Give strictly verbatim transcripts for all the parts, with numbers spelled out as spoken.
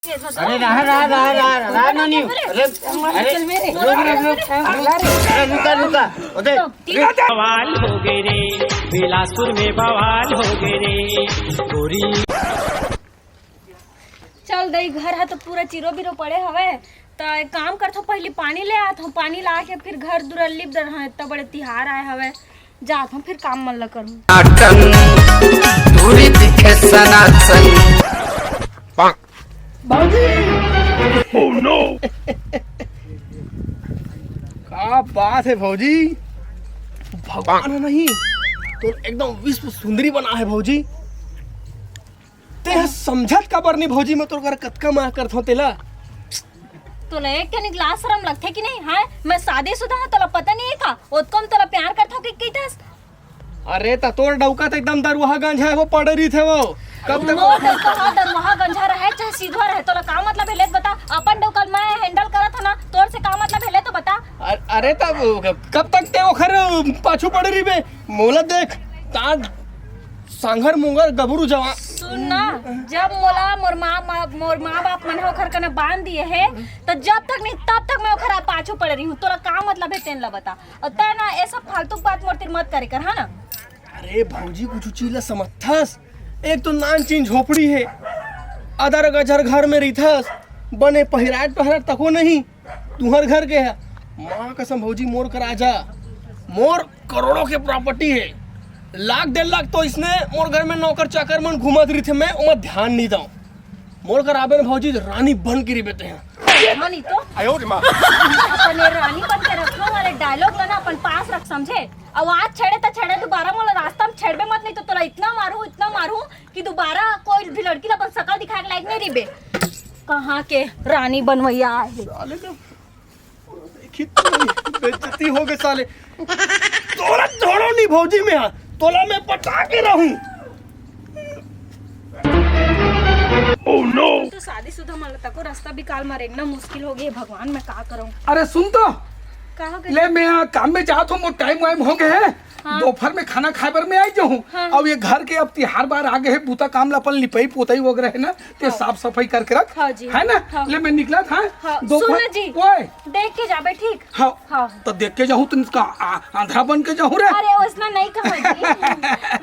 अरे रहा, रहा, रहा, रहा, रहा, नानी। अरे, अरे, रुक, रुक, रुक, रुक, अरे, रुका, रुका। ओदे, बवाल हो गए रे, बिलासपुर में बवाल हो गए रे। गोरी। चल दई, घर ह तो पूरा चिरो बिरो पड़े हवय, त एक काम करथो, पहिली पानी ले आथो, पानी ला के फिर घर दुरा लिप डरहूं, इतना बड़े तिहार आए हवय, जाथो फिर काम मन ल करहूं। टन, दूरी दिखे सनातन। भौजी! Oh no! का बात है भौजी, भगवान है नहीं तो एकदम विश्व सुंदरी बना है भौजी। तें ह समझत काबर नहीं भौजी, मैं तोर करा कतका मया करत हंव तेला। तोला एक कनिक लाज शरम लगथे कि नहीं? हाँ, मैं शादीशुदा हूँ, तोला पता नहीं है का? ओतको म तोला प्यार करत हंव कि कहिथस? अरे त तोर डौका त एकदम दरुहा गंजा है, वो पड़े रहिथे वो। कब तक मोर डौका ह दरुहा गंजा रहे चाहे सीधवा रहे, तोला का मतलब है ले त बता? अपन डौका ल मैं handle करत हंव ना, तोर से का मतलब है ले तो बता? अ-, अरे त कब तक तें ओखर पाछू पड़े रहिबे? मोला देख, तान सांघर मुंगर गबरू जवान। सुन ना, जब मोला मोर माँ, माँ, मोर माँ बाप मन ह ओखर कने बांध दिए हे, त जब तक नहीं तब तक मैं ओखर पाछू पड़े रही हूँ। तोला का मतलब है तेन ला बता। अउ तैं ना ये सब फालतू बात मोर तीर मत करे कर, हाँ ना? अरे भौजी, कुछ चीज ला समझथस? एक तो नान चीन झोपड़ी है, अदर गजर घर में रहिथस, बने पहिराट पहराट तको नहीं। तुहर घर के है, माँ कसम भौजी, मोर करा जा, मोर करोड़ों के property है, लाख डेढ़ लाख तो इसने मोर घर में नौकर चाकर मन घूमत रहिथे, मैं ओमा ध्यान नहीं दंव। मोर करा आबे न भौजी, रानी बन के रहिबे तें ह। हाँ, नहीं तो। आयो रे माँ। अपन ये रानी बन के रखो वाले dialogue ला ना अपन पास रख, समझे? अउ आज छेड़े त छेड़े, दोबारा मोला रास्ता में छेड़बे मत, नहीं तो तोला इतना मारू, इतना मारू कि दोबारा कोई भी लड़की ला अपन शकल दिखाए के लायक नहीं रहिबे। कहाँ के रानी बनवैया आए हे। साले तो देखी तो बेइज्जती हो गए साले। तोला छोड़ो नहीं भौजी, मैं हाँ, तोला मैं पटा के रहूं। Oh no! तो शादीशुदा मन ला तको रास्ता बिकाल मारे एकदम मुश्किल हो गई है भगवान, मैं का करूं? अरे सुन तो, का हो गया? ले मैं यहाँ काम में जात हूँ, मोर time वाइम हो गए है। हाँ। दोपहर में खाना खाए बर मैं आई जाहूँ। हाँ। अब ये घर के अब तिहार बार आ गए है, बूता काम ला अपन लिपई पोतई वगैरह है ना, ते हाँ। साफ सफाई करके रख, हाँ जी। है ना? हाँ। ले मैं निकला था। हाँ, दोपहर सुन ना जी। ओए। देख के जाबे, ठीक? हाँ। हाँ। तो देख के जाहूँ तो इसका आ-, आंधरा बन के जाहूँ रे। अरे, उसना नहीं कहा जी।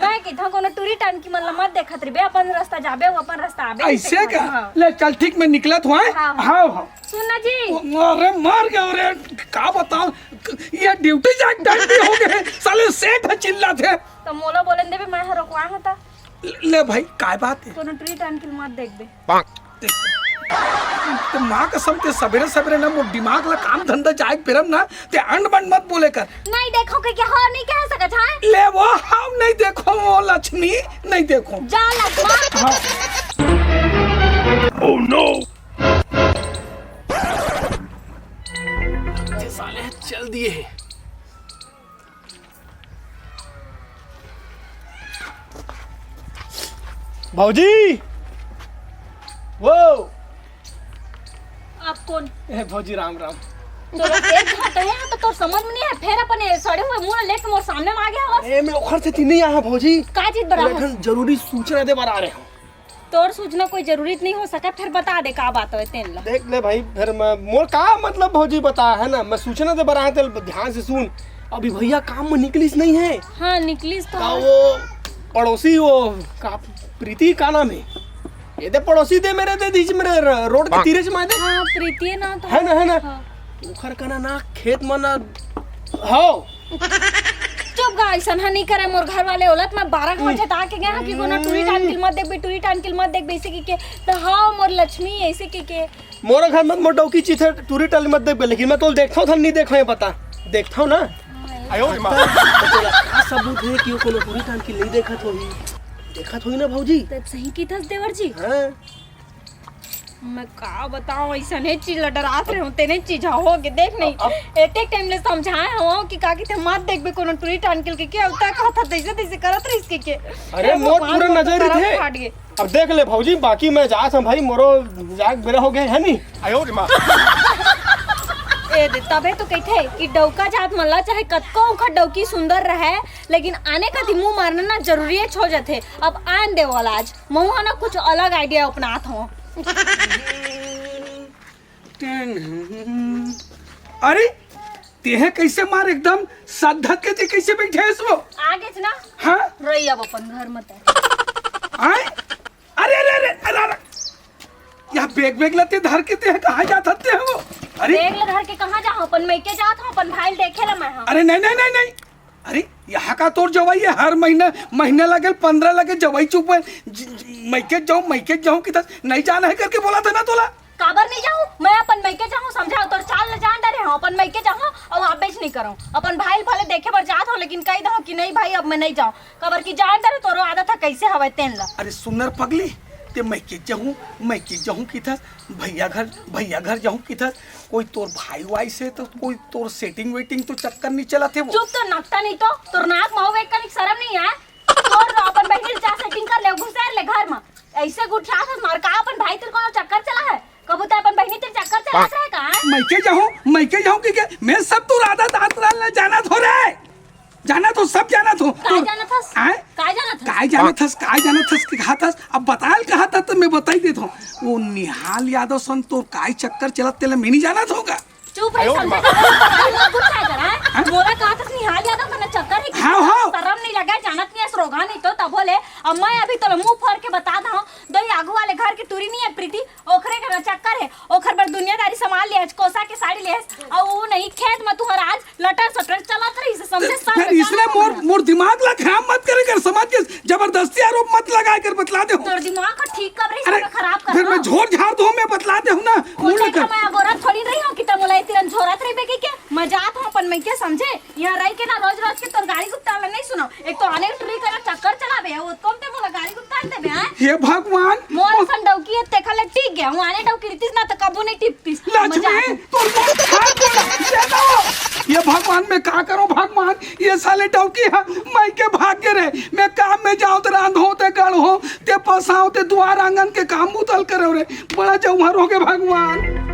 मैं किथा कोनो टूरी टांकी मन ला मत देखत रहिबे, अपन रास्ता जाबे, वो अपन रास्ता आबे, ऐसे का? हाँ। ले चल ठीक, मैं निकलत हूँ, हैं? हाँ, हाँ। हाँ, हाँ। सुन ना जी। अरे मार गया रे, का बताओ, ये duty जाए time भी हो गए, साले सेठ है चिल्लात है। तो मोला बोलन देबे, मैं ह रोकवा हूँ ता। ले भाई, काय बात है? कोनो टूरी टांकी ल मत देखबे। तो माँ कसम ते सबेरे सबेरे ना मोर दिमाग ला काम धंधा जाए के बेरा ना ते अंड बंड मत बोले कर। नहीं देखो के क्या हो, नहीं कह सकत है। ले वो हम नहीं देखो वो लक्ष्मी, नहीं देखो। जा लक्ष्मी। हाँ। Oh no! ये साले चल दिए हैं। भौजी, वो। आप कौन? ए, भौजी, राम, राम। तो एक घंटा है, तो तोर समझ में नहीं है, फिर अपन ये सड़े हुए मुंह लेके मोर सामने में आ गया हो। ए, मैं ओखर से नहीं आया, भौजी। का चीज बरा हो? लेकिन जरूरी सूचना दे बर आ रहे हो। तोर सूचना कोई जरूरी नहीं हो सके, फिर बता दे का बात होय तेन ला। देख ले भाई, फिर मैं, मोर का मतलब भौजी बता, है ना, मैं सूचना दे बर आया, तेल ध्यान से सुन। अभी भैया काम में निकलिस नहीं है। हाँ, निकलिस तो का है। वो पड़ोसी, वो का प्रीति का नाम है? ये दे पड़ोसी दे मेरे, दे दीजिए मेरे र-, रोड के तीरे च माय दे। हाँ, प्रीति है ना तो। है ना, है ना? हाँ। ओखर कना ना खेत में ना, हाँ। चुप गा, अइसन ह नहीं करे मोर घर वाले, ओलत मैं बारह घंटे हम्म। जता के गया कि कोनो टूरी टांकिल मत देखबे, टूरी टांकिल मत देखबे, ऐसे की के, तो हाँ, मोर लक्ष्मी, ऐसे की के। मोर घर मत, मोर डौकी चीज है, टूरी टांकिल मत देखबे, लेकिन मैं तोल देखता हूँ, नहीं देखो, ये बता, देखता हूँ ना। हाँ, ये आयो रे माँ। तो तोला का सबूत है कि वो कोनो टूरी टांकिल नहीं देखत होही? देखत होही ना भौजी? तब सही की थस देवर जी। हाँ। मैं का बताऊं, ऐसने चीज ला डरात रहे हूँ, तेने चीज हो के देख नहीं। अब, अब एक एक टाइम ले समझाए हो कि का किथे मत देखबे कोनो टूरी टांकिल के, के उता कहत था जैसे तैसे करत रहिस के, के। अरे, हे मोर भगवान, पूरा मोर तो नजर करम थे। फाट गए। अब देख ले भौजी, बाकी मैं जात हूँ भाई, मोरो जाग बेरा हो गए है नी। आयो रे माँ। ए दे, तबे तो कहते हैं कि डौका जात मन ला चाहे कतको उखर डौकी सुंदर रहे, लेकिन आने का मुंह मारना ना जरूरी है, हो जाते। अब आन दे वाला आज। महू ह ना कुछ अलग idea अपनात हव। अरे, तेहे कैसे मार एकदम सर धर के ते कैसे बैठे हस वो? आगे च ना। हाँ? रही अब अपन घर में ते। आए? अरे, अरे, अरे, अरे, अरे। यह बैग, बैग लते धर के ते कहाँ जात हते हो? अरे। बैग ल धर के कहाँ जाहूँ? अपन मइके जात हूँ, अपन भाई ल देखे ला मैं, हाँ। अरे, नहीं, नहीं, नहीं, नहीं। अरे, यहाँ का तोर जवाई है, हर महीना, महीना लगे, पन्द्रह लगे, जवाई चुप है। ज-, ज-, मइके जाऊँ, मइके जाऊँ, किधर नहीं जाना है करके बोला था ना तोला। काबर नहीं जाऊँ? मैं अपन मइके जाऊँ, समझाओ, तोर चाल ल जान डरे हूँ, अपन मइके जाऊँ और वापस नहीं करूँ। अपन भाई ल भले देखे बर जात हूँ, लेकिन कही दहूँ कि नहीं भाई, अब मैं नहीं जाऊँ। काबर कि जान डरे तोरो आदत है, कैसे हवय तेन ला। अरे सुनर पगली, ते मइके जाहूँ, मइके जाहूँ किथस, भैया घर, भैया घर जाहूँ किथस, कोई तोर भाई वाई से तो कोई तोर सेटिंग वेटिंग तो चक्कर नहीं चलत हे वो। चुप तो नकटा नहीं तो, तोर नाक माऊ एक कनिक शरम नहीं आय? तोर अपन बहिनी ले जा सेटिंग कर ले, घुसेर ले घर में। ऐसे गुठियाथस मार का अपन भाई तेरे कोनो चक्कर चला है? कबू ते अपन बहिनी तेरे चक्कर चला रहे का? मइके जाहूँ, मइके जाहूँ कि के? मैं सब तोर आदत आचरण ल जानत हों रे। जानत हों, सब जानत हों। काय जानत हस? आय? काय जानत हस? काय जानत हस, काय जानत हस कि कहाथस? अब बताल कहाथस त मैं बताई देत हूँ। वो निहाल यादव सन तोर काय चक्कर चलत तेला मैं नहीं जानत हूँ का? चुप रह, समझे? मोला गुस्सा आ रहा है। हाँ? मोला कहाथस निहाल यादव कना चक्कर है कि हाँ, हाँ। शरम नहीं लगा, जानत नहीं है, रोगहा नहीं तो तभो ले। अब मैं अभी तोला मुंह फोर के बता दहूँ, दो ही आगू वाले घर की टूरी नहीं है प्रीति, ओखरे करा चक्कर है, ओखर बर दुनियादारी संभाल लेहस, कोसा के साड़ी लेहस, अउ वो नहीं खेत में तुहर आज लटर सटर चलत रहिस, समझे? सब फिर इसने मोर, मोर दिमाग ला खराब मत करे कर, समझ के जबरदस्ती आरोप मत लगाए कर, बतला दे हूँ। तोर दिमाग को ठीक कब रही, अरे, सब खराब कर फिर मैं झोर झाड़ दूँ, मैं बतला दे हूँ ना, मुड़ कर। मैं अगोरा थोड़ी रही हूँ कि तम मोला इतरन झोरत रही बेगी के, मैं जात हूँ अपन मइके समझे। यहाँ रह के ना रोज रोज के तोर गारी गुप्ता ला नहीं सुनो। एक तो आने टुरी करा चक्कर चलावे है, वो कम ते मोला गारी गुप्ता देबे है। हे भगवान। मोर सन डौकी है, तेखा ले टिक गया। हूँ आने डौकी रितिस ना तो कबू नहीं टिपतिस। लक्ष्मी, मजाक। तोर हाथ जोड़ा, ये दो। ये भगवान, मैं का करूँ भगवान? ये साले डौकी है, मइके भाग गे रे। मैं काम में जाऊँ तो रांधो ते गढ़ो, ते पसाओ ते दुआर आंगन के काम उतल करो रे। बड़ा जौहर हो गए भगवान।